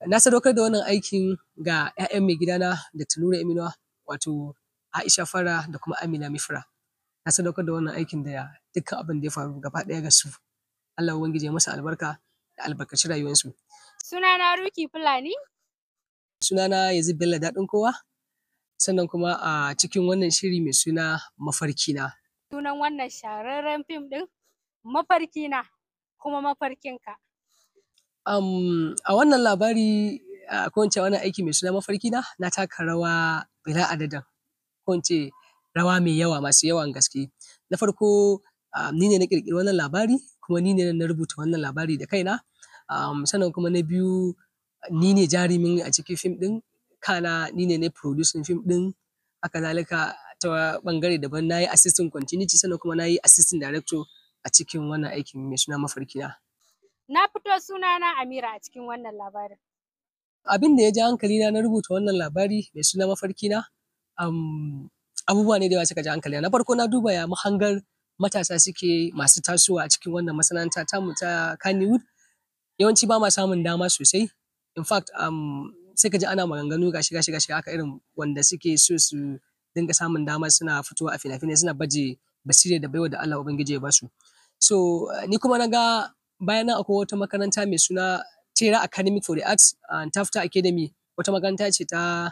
Na sadaukar da wannan aikin ga 'ya'yan maigidana Dr. Nura M Inuwa, wato Aisha Farah da kuma Amina Mifra. Na sadaukar da wannan aikin da dukkan abin da ya faru gaba ɗaya ga su. Allah Ubangiji ya masa albarka da albarkaci rayuwarsu. Sunana Ruky Fulani. Sunana Yazid Bello Daɗin Kowa. Sannan kuma a cikin wannan shiri mai suna Mafarkina. Sunan wannan shahararren fim ɗin Mafarkina kuma Mafarkinka. A wannan labari, ko in ce wannan aiki mai suna Mafarkina, na taka rawa bila adadin, ko in ce rawa mai yawa, masu yawan gaske. Na farko, ni ne na ƙirƙiri wannan labari kuma ni ne na rubuta wannan labari da kaina. Sannan kuma na biyu, ni ne jarumin a cikin fim ɗin, kana ni ne na producing fim ɗin. Haka zalika, ta ɓangare daban na yi assistant continuity, sannan kuma na yi assistant director a cikin wannan aikin mai suna Mafarkina. Na fito sunana Amira a cikin wannan labarin. Abin da ya ja hankalina na rubuta wannan labari mai suna Mafarkina, abubuwa ne da yawa suka ja hankalina. Na farko, na duba ya mahangar matasa suke masu tasowa a cikin wannan masana'anta tamu ta Kannywood. Yawanci ba ma samun dama sosai. In fact, sai ka ji ana maganganu gashi gashi gashi haka, irin wanda suke so su dinga samun dama suna fitowa a fina-finai, suna baje basira da baiwa da Allah Ubangiji ya basu. So ni kuma na ga bayan nan akwai wata makaranta mai suna Tera Academy for the Arts and Tafta Academy, wata makaranta ce ta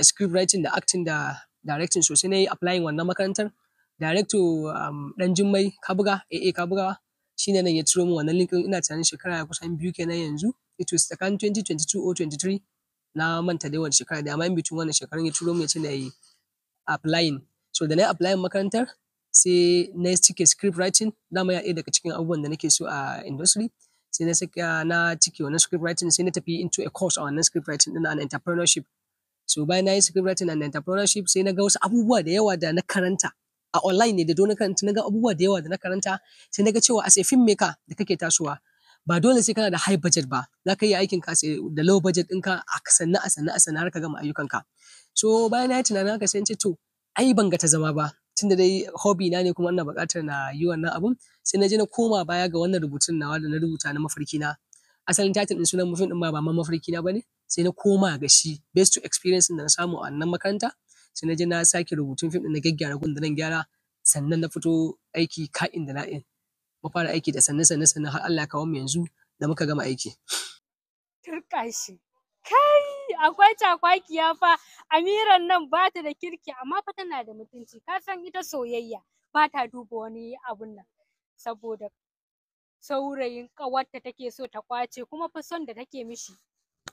script writing da acting da directing. So sai na yi applying wannan makarantar. Director Dan Jummai Kabuga, AA Kabuga, shine nan ya ciro min wannan link ɗin. Ina tunanin shekara kusan 2 kenan yanzu. It was tsakanin 2022 or 23, na manta dai wani shekara da, amma in between wannan shekarun ya turo min, ya ce na yi applying. So da na yi applying makarantar, sai na cike script writing. Dama ya ɗaya daga cikin abubuwan da nake so a industry. Sai na saka na cike wannan script writing, sai na tafi into a course a wannan script writing ɗin and entrepreneurship. So bayan na yi script writing and entrepreneurship, sai na ga wasu abubuwa da yawa da na karanta a online ne da na karanta. Na ga abubuwa da yawa da na karanta, sai na ga cewa as a filmmaker da kake tasowa, ba dole sai kana da high budget ba, za ka iya aikin ka sai da low budget ɗinka, a sannu a sannu a sannu har ka gama ayyukanka. So bayan na yi tunanin haka, sai in ce to ai ban ga ta zama ba, tunda dai hobby na ne kuma ina buƙatar na yi wannan abun. Sai na je na koma baya ga wannan rubutun nawa da na rubuta na Mafarki Na. Asalin title ɗin sunan fim ɗin ma ba ma Mafarki Na bane. Sai na koma ga shi based to experience da na samu a wannan makaranta, sai na je na sake rubutun fim ɗin, na gyaggyara gun da nan gyara, sannan na fito aiki ka'in da na'in. Mu fara aiki da sannu sannu sannu har Allah ya kawo mu yanzu da muka gama aiki. Turƙa shi. Kai, akwai cakwakiya fa. Amiran nan ba ta da kirki, amma fa tana da mutunci. Ka san ita soyayya ba ta duba wani abun nan. Saboda saurayin ƙawarta take so ta ƙwace, kuma fa son da take mishi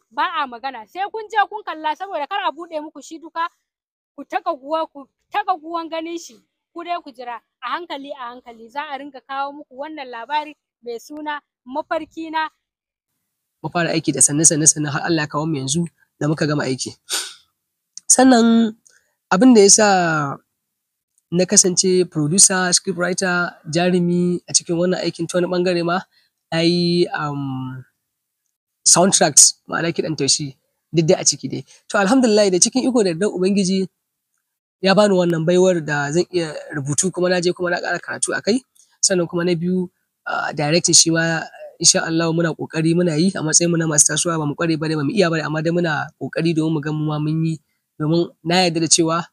ba a magana. Sai kun je kun kalla, saboda kar a buɗe muku shi duka ku taka guwa, ku taka guwan ganin shi. Ku dai ku jira, a hankali a hankali za a ringa kawo muku wannan labari mai suna Mafarkina. Mu fara aiki da sannu sannu sannu har Allah ya kawo mu yanzu da muka gama aiki. Sannan abin da ya sa na kasance producer, script writer, jarumi a cikin wannan aikin, ta wani ɓangare ma na yi soundtracks, ma'ana kiɗan taushi, duk dai a ciki dai. To alhamdulillah, da cikin iko da yardar Ubangiji ya bani wannan baiwar da zan iya rubutu, kuma na je kuma na ƙara karatu a kai. Sannan kuma na biyu, directing, shi ma insha Allahu muna ƙoƙari muna yi a matsayin mu na masu tasowa. Ba mu ƙware ba dai, ba mu iya ba, amma dai muna ƙoƙari domin mu ga mu ma mun yi, domin na yarda da cewa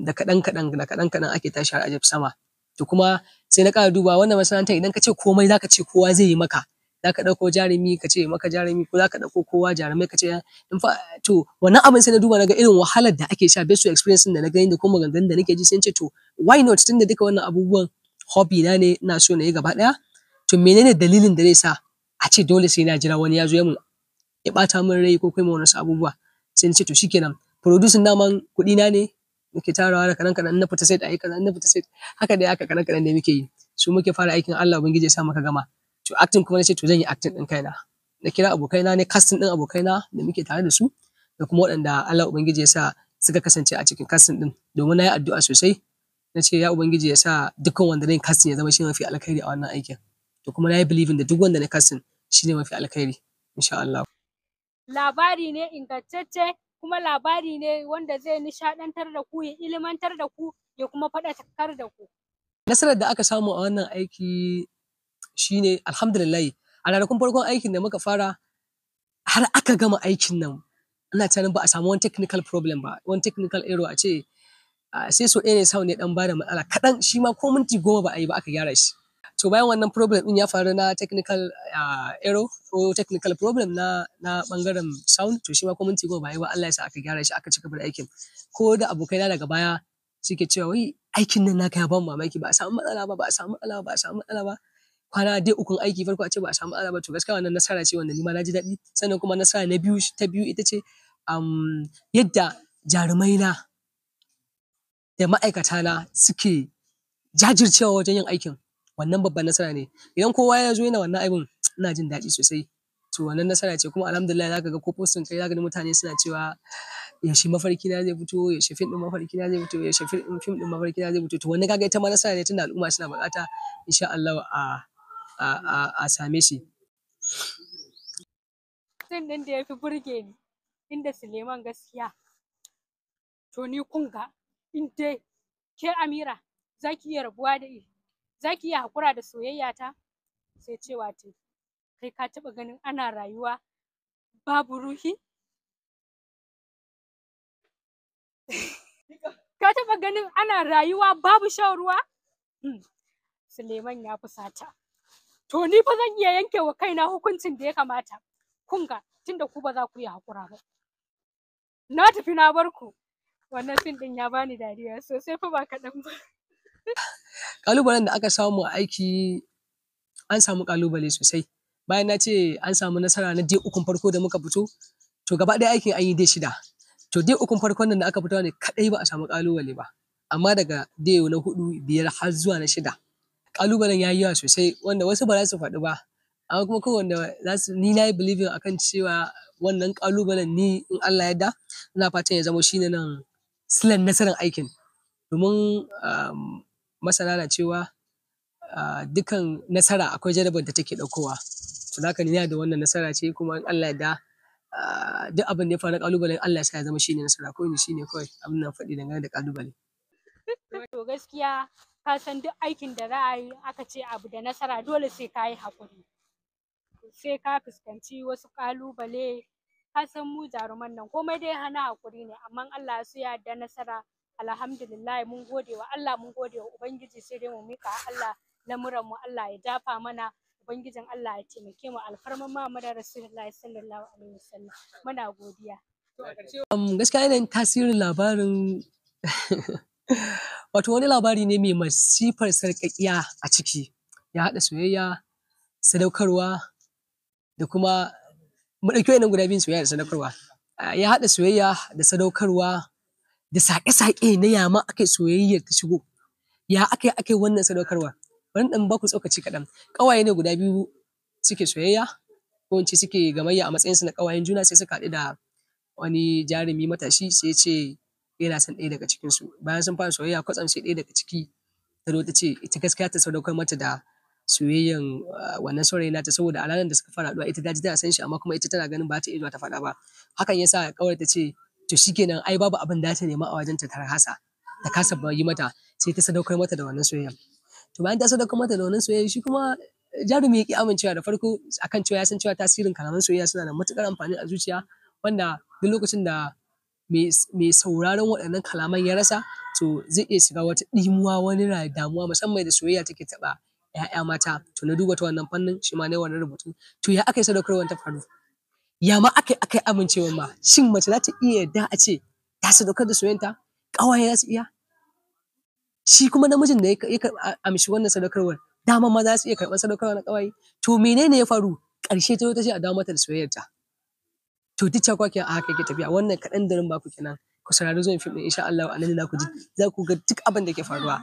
da kaɗan kaɗan, da kaɗan kaɗan ake tashi har a je sama. To kuma sai na ƙara dubawa, wannan masana'antar idan ka ce komai za ka ce kowa zai yi maka, za ka ɗauko jarumi ka ce maka jarumi, ko za ka ɗauko kowa jarumai ka ce in fa. To wannan abin sai na duba na ga irin wahalar da ake sha, based to experience da na gani da kuma maganganun da nake ji, sai in ce to why not? Tunda duka wannan abubuwan hobby na ne, ina so na yi gaba ɗaya, to menene dalilin da zai sa a ce dole sai na jira wani ya zo ya mun, ya ɓata min rai ko kuma wasu abubuwa? Sai na ce to shikenan. Producing daman kuɗi na ne muke tarawa da kaɗan kaɗan, na fita set ayi kaza, na fita set haka dai, haka kaɗan kaɗan ne muke yi su, muke fara aikin, Allah Ubangiji ya sa muka gama. To acting kuma na ce to zan yi acting ɗin kaina. Na kira abokaina ne, casting ɗin abokaina da muke tare da su da kuma waɗanda Allah Ubangiji ya sa suka kasance a cikin casting ɗin, domin na yi addu'a sosai, na ce ya Ubangiji ya sa dukkan wanda na yi casting ya zama shi mafi alkhairi a wannan aikin. To kuma na yi believing da duk wanda na casting shi ne mafi alkhairi, insha Allah. Labari ne ingantacce, kuma labari ne wanda zai nishaɗantar da ku, ya ilimantar da ku, ya kuma faɗakar da ku. Nasarar da aka samu a wannan aiki shine, alhamdulillah, a ranakun farkon aikin da muka fara, Har aka gama aikin nan, ina tunanin ba a samu wani technical problem ba, wani technical error a ce sai sau ɗaya ne sound ya ɗan bada matsala kaɗan, shi ma ko minti 10 ba a yi ba aka gyara shi. To bayan wannan problem ɗin ya faru na technical error ko technical problem na ɓangaren sound, to shi ma ko minti 10 ba a yi ba Allah ya sa aka gyara shi, aka ci gaba da aikin. Ko da abokaina daga baya suke cewa, "Wai, aikin nan naka ya bamu mamaki, ba a samu matsala ba, ba a samu matsala ba, ba a samu matsala ba." Kwana dai ukun aiki farko a ce ba a samu matsala ba, to gaskiya wannan nasara ce wanda ni ma na ji daɗi. Sannan kuma nasara na biyu, ta biyu ita ce yadda jarumai na da ma'aikata na suke jajircewa wajen yin aikin, wannan babban nasara ne. Idan kowa ya zo yana wannan abin, ina jin daɗi sosai. To wannan nasara ce, kuma alhamdulillah zaka ga ko posting kai, zaka ga mutane suna cewa, "Yaushe Mafarki Na zai fito? Yaushe fim ɗin Mafarki Na zai fito? Yaushe fim ɗin Mafarki Na zai fito?" To wannan kaga ita ma nasara ne, tunda al'umma suna buƙata, insha Allahu a same shi. Scene ɗin da ya fi burge ni, inda Suleiman gaskiya, to ni kun ga in dai ke Amira za ki iya rabuwa da za ki iya haƙura da soyayya ta, sai cewa ta, "Kai, ka taɓa ganin ana rayuwa babu ruhi? Ka taɓa ganin ana rayuwa babu shan ruwa?" Suleiman ya fusata. "To ni fa zan iya yanke wa kaina hukuncin da ya kamata. Kun ga, tunda ku ba za ku iya haƙura ba, na tafi na bar ku." Wannan scene ɗin ya bani dariya sosai fa, ba kaɗan ba. Ƙalubalen da aka samu a aiki, an samu ƙalubale sosai. Bayan na ce an samu nasara na day ukun farko da muka fito, to gaba ɗaya aikin an yi day 6. To day ukun farkon nan da aka fito ne kaɗai ba a samu ƙalubale ba. Amma daga day na huɗu, biyar har zuwa na shida, ƙalubalen ya yi yawa sosai, wanda wasu ba za su faɗi ba. Amma kuma kowanne za su, ni na yi believing akan cewa wannan ƙalubalen, ni in Allah ya yarda, ina fatan ya zamo shine nan silan nasarar aikin. Domin masana na cewa dukkan nasara akwai jarabar da take ɗaukowa. To haka ni na yarda wannan nasara ce, kuma in Allah ya yarda, duk abin da ya faru na ƙalubalen, Allah ya sa ya zama shine nasara. Ko shine kawai abin da na faɗi dangane da ƙalubale. To gaskiya ka san duk aikin da za a yi, aka ce abu da nasara, dole sai ka yi haƙuri, sai ka fuskanci wasu ƙalubale. Ka san mu jaruman nan komai dai hana haƙuri ne, amma Allah ya so ya yarda nasara, alhamdulillah, mun gode wa Allah, mun gode wa Ubangiji. Sai dai mu miƙa Allah lamuran mu, Allah ya dafa mana, Ubangijin Allah ya taimake mu, alfarman Muhammadu Rasulullahi sallallahu alaihi wasallam. Muna godiya. Gaskiya yanayin tasirin labarin, wato wani labari ne mai masifar sarƙaƙiya a ciki. Ya haɗa soyayya, sadaukarwa da kuma, mu ɗauki waɗannan guda biyun, soyayya da sadaukarwa. Ya haɗa soyayya da sadaukarwa da saƙe-saƙe na ya ma aka yi soyayyar ta shigo. Ya aka yi aka yi wannan sadaukarwa. Bari in ɗan baku tsokaci kaɗan. Ƙawaye ne guda biyu suke soyayya, ko in ce suke gamayya a matsayinsu na ƙawayen juna, sai suka haɗu da wani jarumi matashi, sai ya ce yana son ɗaya daga cikinsu. Bayan sun fara soyayya, kwatsam sai ɗaya daga ciki ta zo ta ce ita gaskiya ta sadaukar mata da soyayyan wannan saurayin nata, saboda a ranar da suka fara haɗuwa ita ta ji tana son shi, amma kuma ita tana ganin ba ta iya zuwa ta faɗa ba. Hakan ya sa ƙawar ta ce to shikenan, ai babu abin da ta nema a wajenta ta kasa yi mata, sai ta sadaukar mata da wannan soyayyan. To bayan ta sadaukar mata da wannan soyayya, shi kuma jarumi ya ƙi amincewa da farko, akan cewa ya san cewa tasirin kalaman soyayya suna da matuƙar amfani a zuciya, wanda duk lokacin da mai sauraron waɗannan kalaman ya rasa, to zai iya shiga wata ɗimuwa, wani damuwa, musamman da soyayya take taɓa ‘ya'ya mata. To na duba ta wannan fannin, shi ma na yi wannan rubutu. To ya aka yi sadaukarwar ta faru? Ya ma aka yi aka yi amincewar ma? Shin mace za ta iya yarda a ce ta sadaukar da soyayyanta? Ƙawaye za su iya? Shi kuma namijin da ya amshi wannan sadaukarwar, dama ma za su iya karɓar sadaukarwa na ƙawaye? To menene ya faru? Ƙarshe ta zo ta ce a dawo mata da soyayyarta. To duk cakwakiyar a haka yake tafiya. Wannan kaɗan da baku kenan. Ku saurari zuwan fim ɗin, insha Allah a nan za ku ji, za ku ga duk abin da ke faruwa.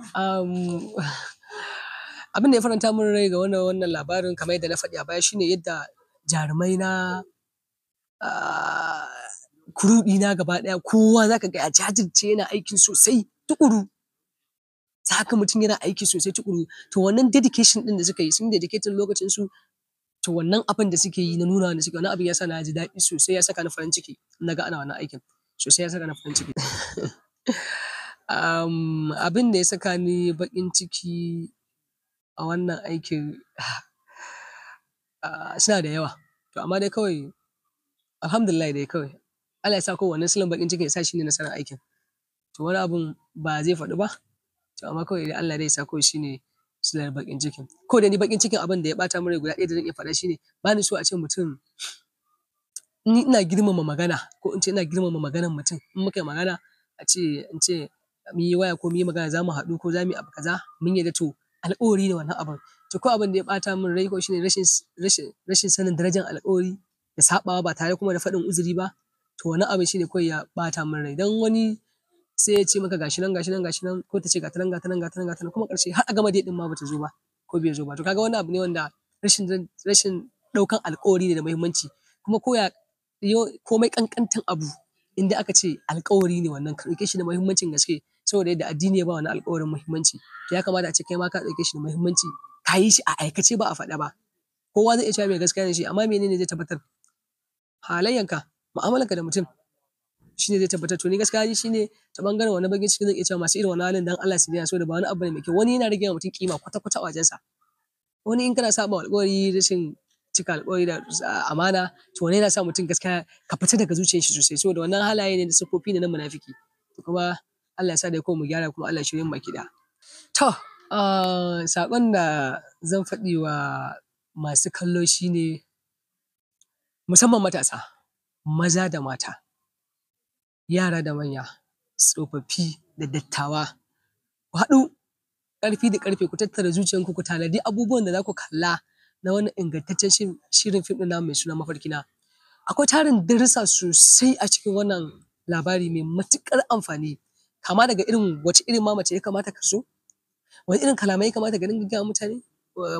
Abin da ya faranta min rai ga wannan labarin, kamar yadda na faɗi a baya, shine yadda jarumai na, crew ɗina gaba ɗaya, kowa za ka ga ya jajirce, yana aiki sosai tuƙuru. Za ka mutum yana aiki sosai tuƙuru. To wannan dedication ɗin da suka yi, sun dedicating lokacin su, to wannan abin da suke yi na nuna da suke wannan abin, ya sa na ji daɗi sosai, ya saka ni farin ciki. Na ga ana wannan aikin sosai, ya saka ni farin ciki. Abin da ya saka ni baƙin ciki a wannan aikin suna da yawa. To amma dai kawai Alhamdulillah dai kawai. Allah ya sa ko wannan silan bakin cikin ya sa shi ne nasarar aikin. To wani abun ba zai faɗu ba. To amma kawai dai Allah dai ya sa kawai shi ne silar bakin cikin. Ko da ni bakin cikin abin da ya ɓata min rai guda ɗaya da zan iya faɗa shi ne ba ni so a ce mutum, ni ina girmama magana ko in ce ina girmama maganar mutum. In muka yi magana a ce in ce mun yi waya ko mun yi magana za mu haɗu ko za mu yi abu kaza mun yarda, to alƙawari ne wannan abun. To ko abin da ya ɓata min rai ko shine rashin sanin darajar alƙawari da saɓawa ba tare kuma da faɗin uzuri ba. To wannan abin shine kawai ya ɓata min rai. Dan wani sai ya ce maka gashi nan gashi nan gashi nan ko ta ce gata nan gata nan gata nan gata nan, kuma ƙarshe har a gama date ɗin ma bata zo ba ko bai zo ba. To kaga wannan abu ne wanda rashin ɗaukan alƙawari ne da muhimmanci. Kuma ko ya komai ƙanƙantan abu in dai aka ce alƙawari ne wannan, ka ɗauke shi da muhimmancin gaske saboda yadda addini ya ba wannan alƙawarin muhimmanci. To ya kamata a ce kai ma ka ɗauke shi da muhimmanci, ka yi shi a aikace ba a faɗa ba. Kowa zai iya cewa mai gaskiya ne shi, amma menene zai tabbatar? Halayyanka, mu'amalanka da mutum shine zai tabbatar. To ni gaskiya shine ta ɓangaren wannan bakin cikin zan iya cewa masu irin wannan halin dan Allah su daina, saboda ba wani abu ne mai kyau. Wani yana rage wa mutum ƙima kwata-kwata a wajensa. Wani in kana saɓa alƙawari, rashin cika alƙawari da amana, to wannan yana sa mutum gaskiya ka fita daga zuciyar shi sosai, saboda wannan halaye ne da siffofi ne na munafiki. Kuma Allah ya sa dai ko mu gyara kuma Allah ya shirye mu baki ɗaya. To, saƙon da zan faɗi wa masu kallo shine musamman matasa, maza da mata, yara da manya, tsofaffi da dattawa. Ku haɗu ƙarfi da ƙarfe, ku tattara zuciyanku, ku tanadi abubuwan da za ku kalla na wannan ingantaccen shirin fim ɗin namu mai suna Mafarkina. Akwai tarin darussa sosai a cikin wannan labari mai matuƙar amfani, kama daga irin wace irin ma mace ya kamata ka so, wani irin kalamai ya kamata ka dinga gaya wa mutane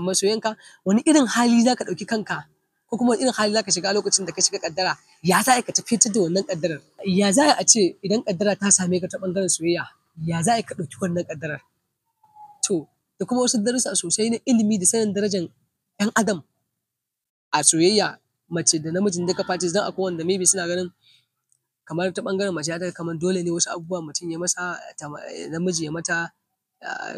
masoyanka, wani irin hali za ka ɗauki kanka ko kuma wani irin hali za ka shiga lokacin da ka shiga ƙaddara, ya za ka tafiyar da wannan ƙaddarar, ya za a ce idan ƙaddara ta same ka ta ɓangaren soyayya, ya za ka ɗauki wannan ƙaddarar. To da kuma wasu darussa sosai na ilimi da sanin darajar ɗan adam a soyayya, mace da namijin duka parties, dan akwai wanda maybe suna ganin kamar ta ɓangaren mace ya ta kamar dole ne wasu abubuwa mutum ya masa, namiji ya mata,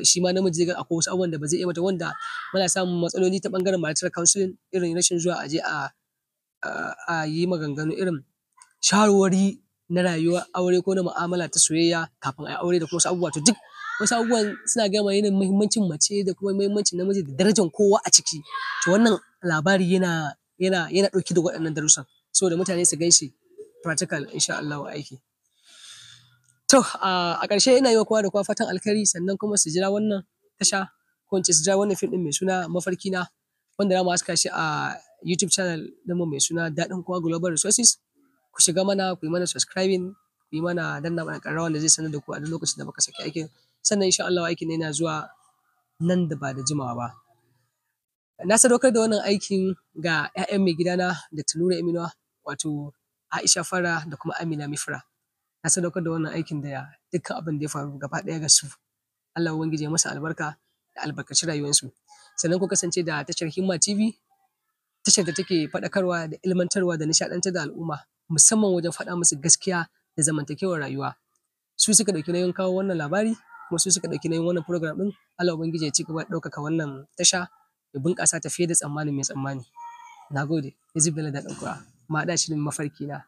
shi ma namiji zai ga akwai wasu abubuwan da ba zai iya mata, wanda muna samun matsaloli ta ɓangaren marital counseling, irin rashin zuwa aje a yi maganganu irin shawarwari na rayuwar aure ko na mu'amala ta soyayya kafin a yi aure da kuma wasu abubuwa. To duk wasu abubuwan suna gaya mana yanayin muhimmancin mace da kuma muhimmancin namiji da darajar kowa a ciki. To wannan labari yana ɗauke da waɗannan darussan saboda mutane su gan shi practical insha Allahu aiki. To a ƙarshe ina yi wa kowa da kowa fatan alkhairi, sannan kuma su jira wannan tasha ko in ce su jira wannan fim ɗin mai suna Mafarkina, wanda za mu haska shi a YouTube channel ɗinmu mai suna Daɗin Kowa Global Resources. Ku shiga mana, ku yi mana subscribing, ku yi mana danna mana ƙararrawa wanda zai sanar da ku a duk lokacin da muka saki aikin. Sannan insha Allahu aikin yana zuwa nan da ba da jimawa ba. Na sadaukar da wannan aikin ga 'ya'yan mai gidana Dr. Nura Eminuwa, wato Aisha Farah da kuma Amina Mifra. Na sadaukar da wannan aikin da dukkan abin da ya faru gaba ɗaya ga su. Allah Ubangiji ya masa albarka da albarkaci rayuwarsu. Sannan ku kasance da tashar Himma TV, tashar da take faɗakarwa da ilmantarwa da nishaɗantar da al'umma, musamman wajen faɗa musu gaskiya da zamantakewar rayuwa. Su suka ɗauki nauyin kawo wannan labari, kuma su suka ɗauki nauyin wannan program ɗin. Allah Ubangiji ya ci gaba da ɗaukaka wannan tasha ya bunƙasa ta fiye da tsammanin mai tsammani. Na gode. Yazid Bello Daɗin Kowa. Ma haɗa shirin Mafarkina.